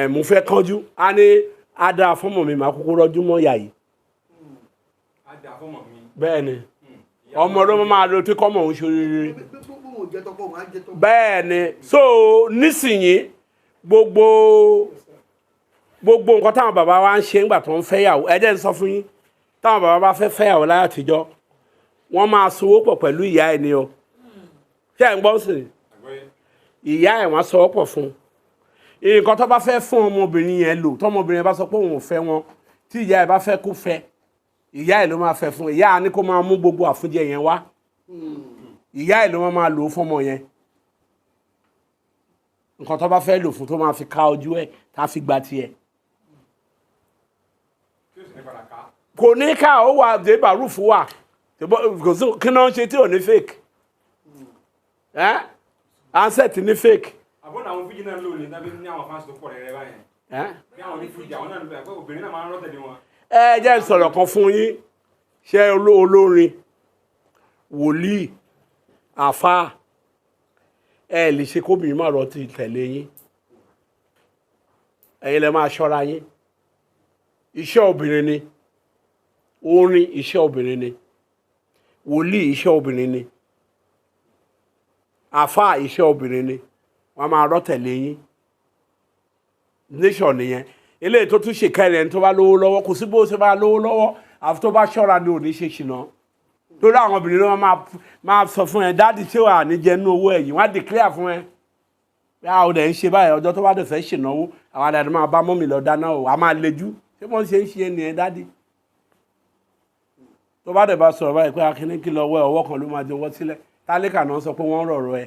Mo fẹ́ kánjú, á ní á dáa fọ́mọ mi, màá kúkú rọ́jú mọ́ ìyá yìí. Bẹ́ẹ̀ ni, ọmọ ló máa lo tí kọ́mọ òun ṣe rere. Bẹ́ẹ̀ ni, so nísìnyí gbogbo nǹkan táwọn bàbá wa ń ṣe nígbà tó ń fẹ́yàwó, ẹ jẹ́ n sọ fún yín, táwọn bàbá bá fẹ́ fẹ́yàwó láyé àtijọ́, wọ́n máa sowó pọ̀ pẹ̀lú ìyá ẹni o. Ṣé ẹ̀ ń gbọ́ sí i? Ìyá ẹ̀ wọ́n sowó pọ̀ fún un. Nǹkan tó bá fẹ́ fún ọmọbìnrin yẹn lò, tọmọbìnrin yẹn bá sọ pé òun ò fẹ́ wọn, tí ìyá ẹ̀ bá fẹ́ kó fẹ́, ìyá ẹ̀ ló máa fẹ́ fún. Ìyá á ní kó máa mú gbogbo àfúnjẹ yẹn wá, ìyá ẹ̀ ló máa lò ó fọmọ yẹn. Nǹkan tó bá fẹ́ lò fún tó máa fi ká ojú ẹ̀, tá a fi gba tiẹ̀. Kò ní ká ó wà dé bàrúfù wà kí náà ń ṣe tí ò ní fake, ansẹt ní fake. Àbọ̀nà àwọn fújì náà lò ní tábí ní àwọn fáǹsì tó pọ̀ rẹ̀ báyẹn. Bí àwọn ní fújì àwọn náà lò pé obìnrin náà máa ń rọ́tẹ̀lé wọn. Ẹ jẹ́ n sọ̀rọ̀ kan fún yín. Ṣé olórin, wòlíì, àfáà, ẹ lè ṣe kóbìnrin má rọ ti tẹ̀lé yín. Ẹ̀yin lẹ máa ṣọ́ra yín. Iṣẹ́ obìnrin ni orin, iṣẹ́ obìnrin ni wòlíì, iṣẹ́ obìnrin ni àfáà, iṣẹ́ obìnrin ni. Wọ́n máa rọ́ tẹ̀lé yín. Nation nìyẹn. Eléyìí tó tún ṣe kẹrin, ẹni tó bá lówó lọ́wọ́, kò sí bó ṣe bá lówó lọ́wọ́, àfi tó bá ṣọ́ra ni ò ní ṣe ṣìnà. Torí àwọn obìnrin ló máa sọ fún ẹ, daddy, ṣé wà ní jẹnu owó ẹ yìí? Wọ́n á declare fún ẹ bí a ò dẹ̀ ń ṣe báyìí. Ọjọ́ tó bá dẹ̀ fẹ́ ṣènáwó, àwọn àdàdì máa bá mummy lọ dáná o, a máa lejú. Ṣé wọ́n ṣe ń ṣe nìyẹn, daddy? Tó bá dẹ̀ bá sọ̀rọ̀ báyìí pé akíní kí lọ́wọ́ ẹ, ọwọ́ kan ló máa jọwọ́ sílẹ̀. Tálíkà náà sọ pé wọ́n rọ̀rọ̀ ẹ,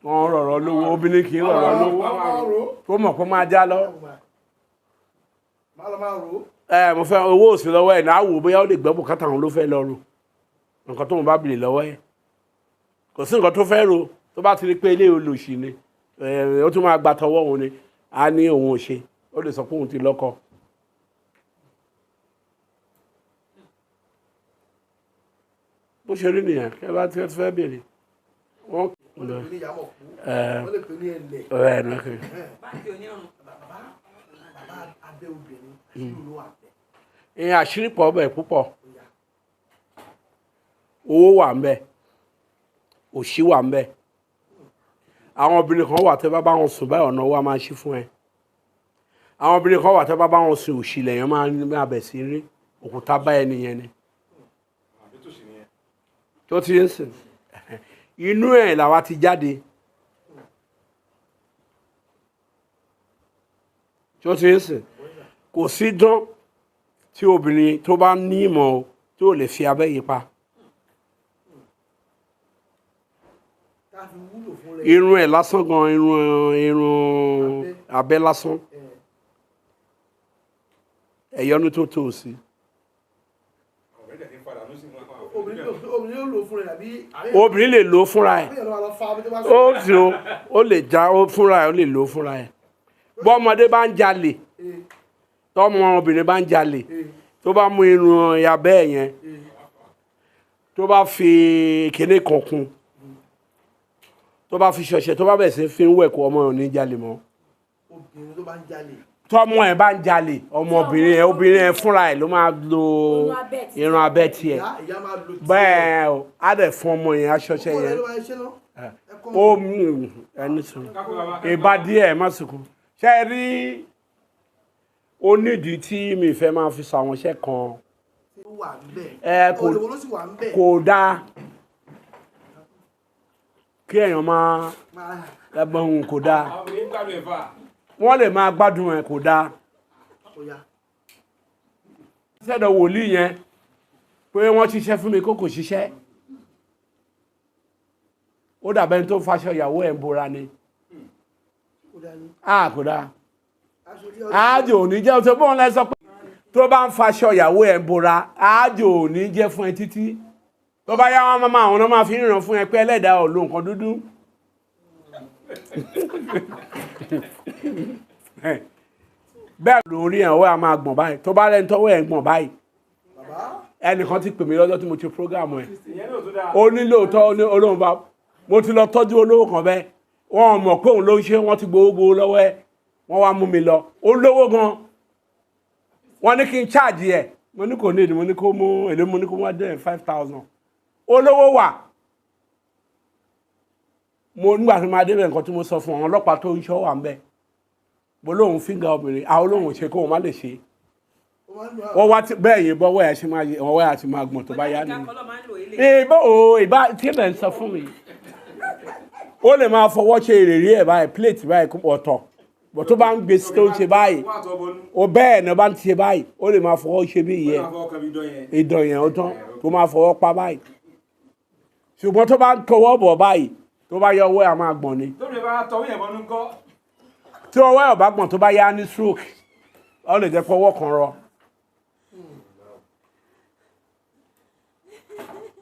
wọ́n rọ̀rọ̀ lówó. Obìnrin kì í rọ̀rọ̀ lówó tó mọ̀ pé máa já lọ. Ẹ mo fẹ́ owó òsì lọ́wọ́ ẹ̀ náà, wò bóyá ó lè gbọ́ bùkátà òun ló fẹ́ lọ rò. Nǹkan tóun bá bìrì lọ́wọ́ ẹ̀, kò sí nǹkan tó fẹ́ rò. Tó bá ti rí pé ilé olòṣì ni, ó tún máa gba tọwọ́ òun ni, á ní òun ò ṣe, ó lè sọ pé òun ti lọ́kọ. Bó ṣe rí nìyẹn. Kí ẹ bá ti fẹ́ bèrè wọ́n. Wọ́n lè pè ní ìyàmọ̀ kú, wọ́n lè pè ní ẹlẹ̀. Ẹ ẹ nìkan. Báńkì onírun. Bàbá, bàbá, abẹ́ obìnrin, àṣírí ló wà bẹ́ẹ̀? Ìyẹn àṣírí pọ̀ ọbẹ̀ púpọ̀. Owó wà ń bẹ̀, òṣì wà ń bẹ̀. Àwọn obìnrin kan wà tẹ́ bá bá wọn sùn báyìí, ọ̀nà owó á máa ṣí fún ẹ. Àwọn obìnrin kan wà tẹ́ bá bá wọn sùn, òṣì lèèyàn máa bẹ̀ sí rí. Òkúta bá ẹni yẹn ni tó ti ń sìn. Inú ẹ̀ làwa ti jáde tó ti ń sìn. Kò sí dán tí obìnrin tó bá ní ìmọ̀ o tí ò lè fi abẹ́ yìí pa. Tá a fi wúlò fún rẹ̀. Irun ẹ̀ lásán gan, irun abẹ́ lásán, ẹ̀yọ́nú tó tó sí. Obìnrin yóò lò fún rẹ̀ àbí? Obìnrin lè lò ó fúnra ẹ̀. Àbí ìyàrá lọ fa omi tó bá Ó ti o, ó lè já ó fúnra ẹ̀, ó lè lò ó fúnra ẹ̀. Bọ́mọdé bá ń jalè, tọ́mọ obìnrin bá ń jalè, tó bá mú irun abẹ́ ẹ̀ yẹn, tó bá fi kinní kan kún, tó bá fi ṣọṣẹ, tó bá bẹ̀ sí fi ń wẹ̀, kó ọmọ ò ní jalè mọ́. Obìnrin tó bá ń jalè. Tọ́mọ ẹ̀ bá ń jalè, ọmọbìnrin ẹ̀, obìnrin ẹ̀ fúnra ẹ̀ ló máa lo Irun abẹ́ tiẹ̀. Irun abẹ́ tiẹ̀. Ìyá máa lo tiẹ̀. Bẹ́ẹ̀ o, á dẹ̀ fún ọmọ yẹn aṣọṣẹ Ọmọ rẹ̀ yẹn. ló máa ń ṣe náà. Ẹ kọ́. Ó mú ẹni sùn ìbá díẹ̀, má sunkún. Ṣe é rí onídìí tí mi fẹ́ máa fi sọ àwọn iṣẹ́ kan. Ó wà ń bẹ̀. Ẹ kò Olówó ló sì wà ń bẹ̀. Kò dáa kí èèyàn máa Máa ẹgbọ́n òun, kò dáa. Àwọn obìnrin gbádùn ẹ̀fà. Wọ́n lè máa gbádùn ẹ̀, kò dáa. Ó yá. Sẹ́dọ̀ wòlíì yẹn pé wọ́n ṣiṣẹ́ fún mi kó kò ṣiṣẹ́, ó dàbẹ́ni tó faṣọ ìyàwó ẹ̀ ń bora ni. Ó dá ní. A kò dáa. Aṣọ tí ọdún. Àájò ò ní jẹ́ tó bóun lẹ sọ pé tó bá ń faṣọ ìyàwó ẹ̀ ń bora, àájò ò ní jẹ́ fún ẹ títí. Tó bá yá, wọn máa àwọn náà máa fi ń ràn fún ẹ pé ẹlẹ́dàá ò lo nǹkan dúdú. Bẹ́ẹ̀ lórí ẹ̀, ọwọ́ ẹ̀ máa gbọ̀n báyìí. Tó bá rẹ́ni tọ́wọ́ ẹ̀ ń gbọ̀n báyìí. Bàbá. Ẹnìkan ti pè mí lọ́jọ́ tí mo ti program ẹ̀. Ìyẹn náà tó dáa. Ó ní lóòótọ́, ó ní olóhùn bá mo ti lọ tọ́jú olówó kan bẹ́ẹ̀, wọ́n mọ̀ pé òun ló ń ṣe, wọ́n ti gbowó gbowó lọ́wọ́ ẹ̀. Wọ́n wá mú mi lọ. Ó lówó gan. Wọ́n ní kí n ṣáàjì ẹ̀. Mo ní kò ní ìdí, mo ní kó mú èlé, mo ní kó wá dé 5,000. Olówó wà. Mo nígbà tí mo máa débẹ̀ nǹkan tí mo sọ fún àwọn ọlọ́pàá tó ń ṣọ́ wà ń bẹ̀. Mo lóun fíńgà obìnrin, àwọn olóhùn ṣe kóun má lè ṣe. Wọ́n wá bẹ́ẹ̀ yìí bọ́wọ́ ẹ̀ ṣe máa yẹ ọwọ́ ẹ̀ àti máa gbọ̀n tó bá yá ni. Ìbò o ìbá tí ẹ̀ ń sọ fún mi. Ó lè máa fọwọ́ ṣe ìrírí ẹ̀ báyìí, plate báyìí ọ̀tọ̀. Bọ̀ tó bá ń gbé sí tó ń ṣe báyìí, o bẹ́ẹ̀ ni ó bá ń ṣe báyìí, ó lè máa fọwọ́ ṣe bí ìyẹn. Ìdán yẹn ó tán tó máa fọwọ́ pa báyìí. Ṣùgbọ́n tó bá ń tọwọ́ bọ̀ báyìí, tó bá yọ ọwọ́ ẹ̀ á máa gbọ̀n ni. Tí ọwọ́ ẹ̀ ò bá gbọ̀n tó bá yá ní stroke, ó lè jẹ́ pé ọwọ́ kan rọ.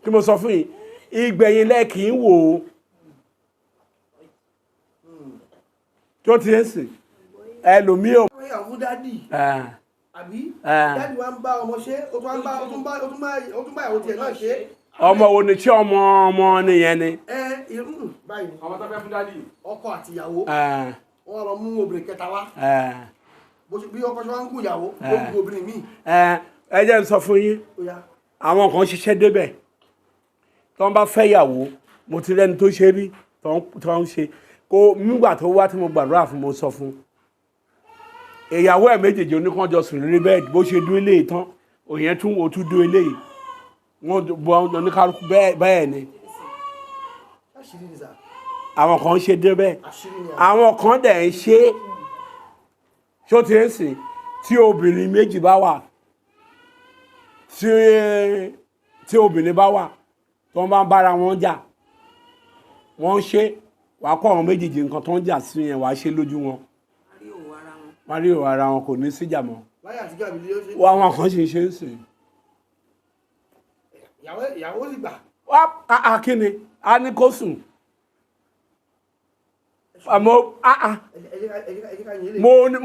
Kí mo sọ fún yín, ìgbẹ̀yìn lẹ kì í wò ó. Tí ó ti ń sìn, ẹlòmíì ò. Ìyàwó dádì àbí dádì wa ń bá ọmọ ṣe, ó tún bá ìyàwó tiẹ̀ náà ṣe. Ọmọ wo ni tí ọmọ ọmọ nìyẹn ni? Ẹ irú báyìí. Ọmọ tó fẹ́ fún dádì. Ọkọ àti ìyàwó. Wọ́n lọ mú obìnrin kẹta wá. Bí ọkọ ṣe wá ń gùn ìyàwó, ó gùn obìnrin míì. Ẹ jẹ́ n sọ fún yín, àwọn kan ṣiṣẹ́ débẹ̀. Tó ń bá fẹ́ ìyàwó, mo ti rẹ́ni tó ṣe rí, tó ń ṣe. Kó nígbà tó wá tí mo gbàdúrà fún, mo sọ fún. Ìyàwó ẹ̀ méjèèjì oníkanjọ sùn lórí bẹ́ẹ̀dì, bó ṣe dún eléyìí tán, òyìn tún ó tún dún eléyìí. Wọ́n bọ oníkálukú bẹ́ẹ̀ ni. Àwọn kan ṣe débẹ̀. Àwọn kan dẹ̀ ń ṣe. Ṣó ti ń sìn tí obìnrin méjì bá wà, tí obìnrin bá wà, tó ń bá ń bára wọn jà, wọ́n ń ṣe, wàá kọ́ àwọn méjèèjì nǹkan tó ń jà sí yẹn, wàá ṣe lójú wọn. Wọ́n rí òwò ara wọn, kò ní síjà mọ́. Wọ́n àwọn kan ṣe ń sìn. Ìyàwó sì gbà. Wá kí ni? A ní kó sùn. Àmọ́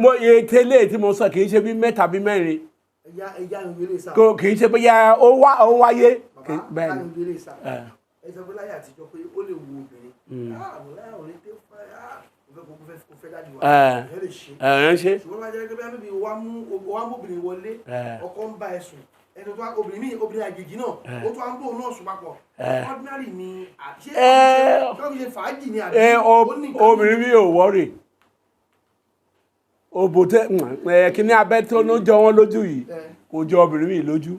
mo ètè ilé tí mo sọ kì í ṣe bí mẹ́ta bí mẹ́rin. Kì í ṣe bóyá ó wáyé. Bàbá ká sá. Ẹ sọ pé láyé àtijọ́ pé ó lè wo obìnrin. Àwọn láyà ò lè tẹ́ kó fẹ́ dájú wa. Ẹ lè ṣe. Ẹ ṣe. Ṣùgbọ́n wá jẹ́ pé bí wàá mú obìnrin wọlé, ọkọ ń bá ẹ sùn. Ẹni tó obìnrin míì, obìnrin àjèjì náà, ó tún á ń bò náà sùn papọ̀. Ordinary ni ṣé ṣé ṣe fàájì ni àbí ó ní nǹkan. Obìnrin mi ò wọ́rì. Òbò tẹ kíní abẹ́ tó ló jọ wọ́n lójú yìí, kò jọ obìnrin mi lójú.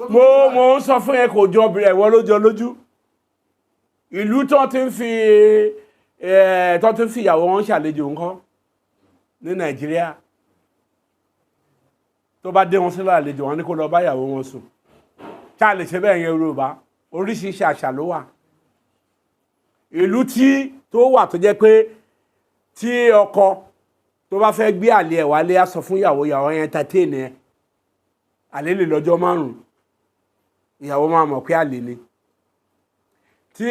Mo ń sọ fún ẹ, kò jọ obìnrin ẹ̀wọ́ ló jọ lójú. Ìlú tó ti ń fi ìyàwó wọn ṣàlejò ńkọ́ ní Nàìjíríà. Tó bá dé wọn sílẹ̀ àlejò wọn ní kó lọ bá ìyàwó wọn sùn. Ṣá lè ṣe bẹ́ẹ̀ yẹn Yorùbá, oríṣiríṣi àṣà ló wà. Ìlú tí tó wà tó jẹ́ pé tí ọkọ tó bá fẹ́ gbé àlè ẹ̀ wálé á sọ fún ìyàwó, ìyàwó yẹn entertain ẹ. Àlè lè lọ́jọ́ márùn-ún, ìyàwó máa mọ̀ pé àlè ni. Tí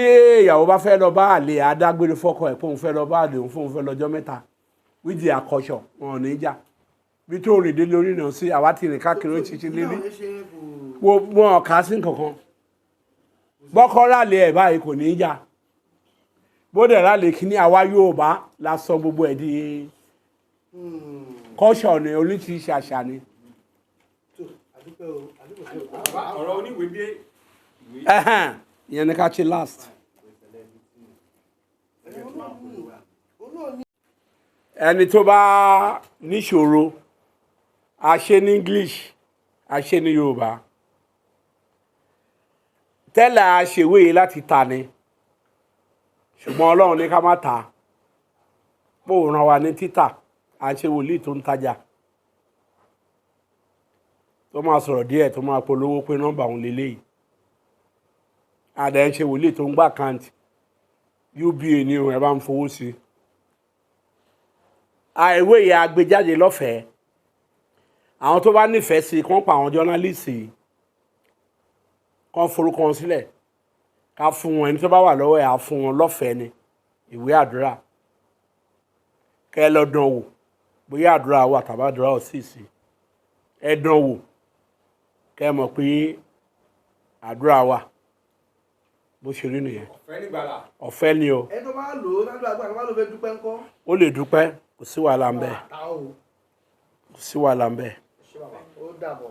ìyàwó bá fẹ́ lọ bá àlè, àdágbére fọ́kọ ẹ̀ pé òun fẹ́ lọ bá àlè òun fóun fẹ́ lọ́jọ́ mẹ́ta. Wíjì àkọsọ̀ wọn ò ní jà. Bí tó rìn dé lórí náà sí, àwa ti rìn káàkiri ó ṣiṣẹ́ lérí. Wọn ò kà sí nǹkankan. Bọ́kọ́ rálé ẹ̀ báyìí kò ní í jà. Bódẹ̀ rálé kíní àwa Yorùbá la sọ gbogbo ẹ̀ di kọ́ṣọ̀ ni, oríṣiríṣi àṣà ni. Ọ̀rọ̀ oníwèé dé. Ìyẹn ni ká ṣe last. Ẹni tó bá níṣòro, a ṣe ní English, a ṣe ní Yorùbá. Tẹ́lẹ̀ a ṣèwé láti ta ni, ṣùgbọ́n Ọlọ́run ní ká má ta. Pò ràn wá ní títà, a ṣe wòlíì tó ń tajà. Tó máa sọ̀rọ̀ díẹ̀, tó máa polówó pé nọ́mbà òun lélẹ́yìí. Àdá ń ṣe wòlíì tó ń gbà àkáǹtì UBA ni òun ẹ̀ bá ń fowó sí. Àìwé yẹn agbéjáde lọ́fẹ̀ẹ́. Àwọn tó bá nífẹ̀ẹ́ sí kán pa àwọn jọ́nálìsì, kán forúkọ wọn sílẹ̀, ká fún wọn, ẹni tó bá wà lọ́wọ́ ẹ̀ á fún wọn lọ́fẹ̀ẹ́ ni ìwé àdúrà. Kẹ́ ẹ lọ dán wò bóyá àdúrà wà tàbí àdúrà ò sì sí. Ẹ dán wò kẹ́ ẹ mọ̀ pé àdúrà wà. Bó ṣe rí nìyẹn. Ọ̀fẹ́ nígbàlà. Ọ̀fẹ́ ni o. Ẹni tó bá lò ó ládùúgbò àgbà tó bá lò fẹ́ dúpẹ́ ńkọ́? Ó lè dúpẹ́, kò sí wàhálà ń bẹ̀. Ta o. Kò sí wàhálà ń bẹ̀. Ṣé bàbá, ó dàbọ̀.